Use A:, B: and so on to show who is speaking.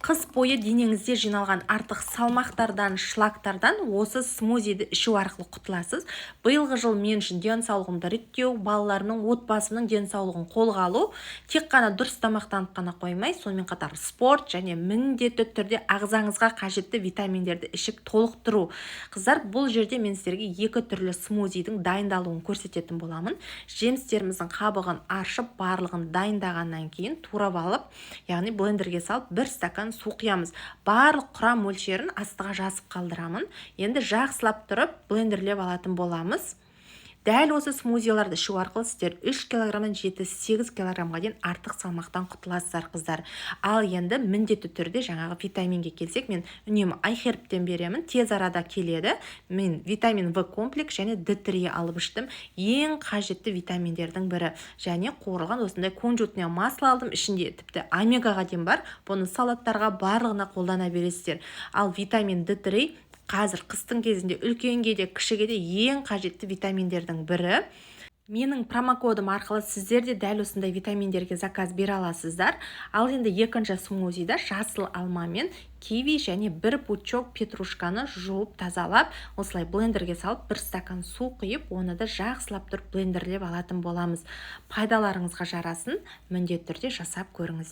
A: Қыс бойы денеңізде жиналған артық салмақтардан, шлактардан осы смузиді ішу арқылы құтыласыз. Биылғы жыл мен үшін денсаулығымды реттеу, балаларымның, отбасымның денсаулығын қолға алу, тек қана дұрыс тамақтанып қана қоймай, сонымен қатар спорт және міндетті түрде ағзаңызға қажетті витаминдерді ішіп толықтыру. Қыздар, бұл жерде мен сіздерге екі түрлі смузидің дайындалуын көрсететін боламын. Жемістеріміздің қабығын аршып, барлығын дайындағаннан кейін турап алып, яғни блендерге салып, бір стакан су құямыз. Барлық құрам мөлшерін астыға жазып қалдырамын. Енді жақсылап тұрып блендерлеп алатын боламыз. Дәл осы смузиларды ішу арқылы сіздер 3 килограммнан 7-8 килограммға дейін артық салмақтан құтыласыздар, қыздар. Ал енді міндетті түрде жаңағы витаминге келсек, мен үнемі Айхербтен беремін, тез арада келеді. Мен витамин В комплекс және Д3 алып іштім, ең қажетті витаминдердің бірі. Және қуырылған осындай кунжутное масло алдым, ішінде тіпті омегаға дейін бар. Бұны салаттарға, барлығына қолдана бересіздер. Ал витамин Д3 қазір қыстың кезінде үлкенге де, кішіге де ең қажетті витаминдердің бірі. Менің промокодым арқылы сіздер де дәл осындай витаминдерге заказ бере аласыздар. Ал енді екінші смузида жасыл алма мен киви және бір пучок петрушканы жуып, тазалап, осылай блендерге салып, бір стакан су құйып, оны да жақсылап тұрып блендерлеп алатын боламыз. Пайдаларыңызға жарасын, міндетті түрде жасап көріңіз.